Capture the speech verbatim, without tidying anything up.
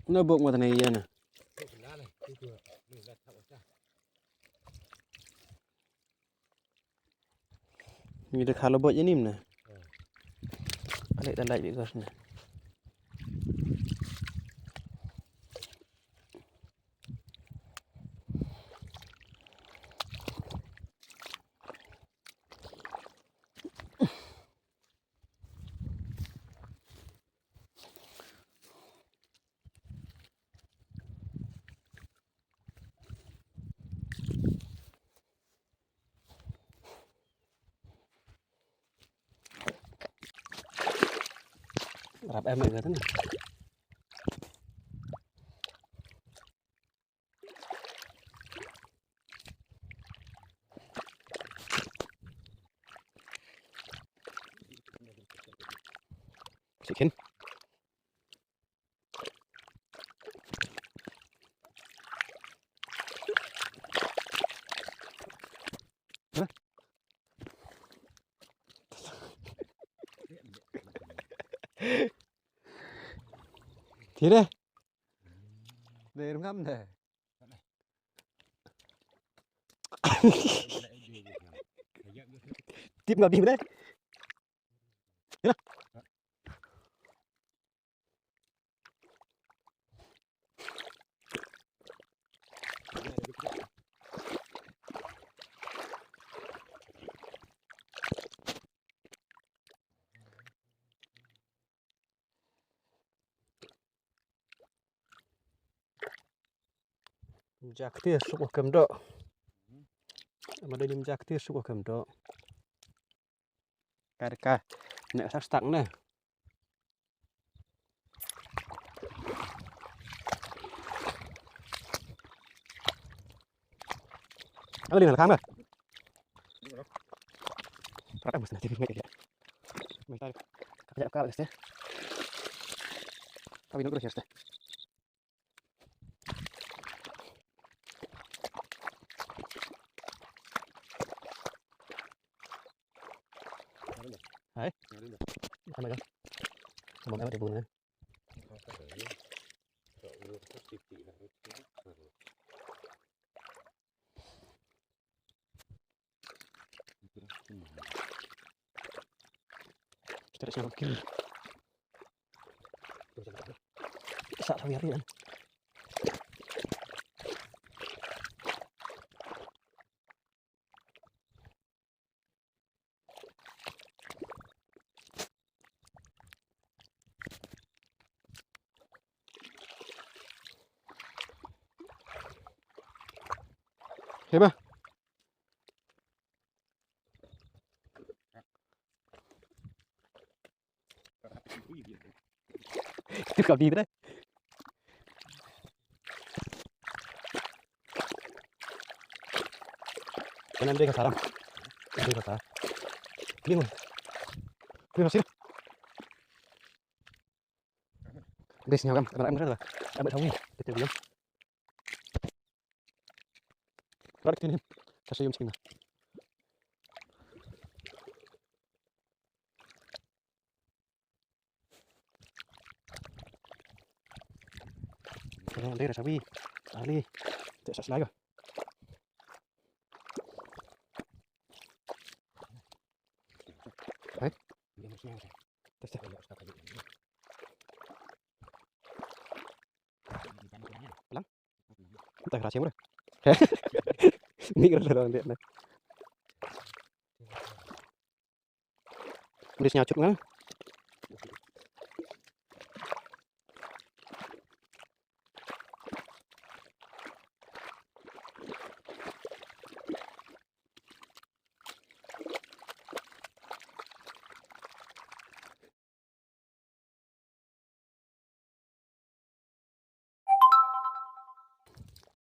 Na bok ma tane ïa na. Ngi da khalo bok ïa nim na. Ale da lai bi gor na. Rap em ka tane. Chicken. Tire. Dei ngam de. Tip ngam dim de. Tire. Jakti suk kem do. Ama do nim jakti suk kem do. Ka ka ne sa stak ne. Ang ling kham ka. Prat ang mas na tibi ngai ka. Mai tar. Ka ka ka este. Ka bi no kro este. Hai. Sama ka. Sama ka tibu ne. Kita dah siap kir. Sa thawi hari kan. Hei ba. Itu kau di mana? Kanan dia ke sarang. Dia ke sarang. Kling. Kling sih. Bes nyawam, abang amra ba. Abang tahu ni, kita bilang. Rak sini. Kasih yum sini. Kalau dia rasa wi, ahli, tak sas laga. Hai. Tes, tes. Pelang. Entah rasa mula. Ni kira dalam dia na. Udah nyachut kan?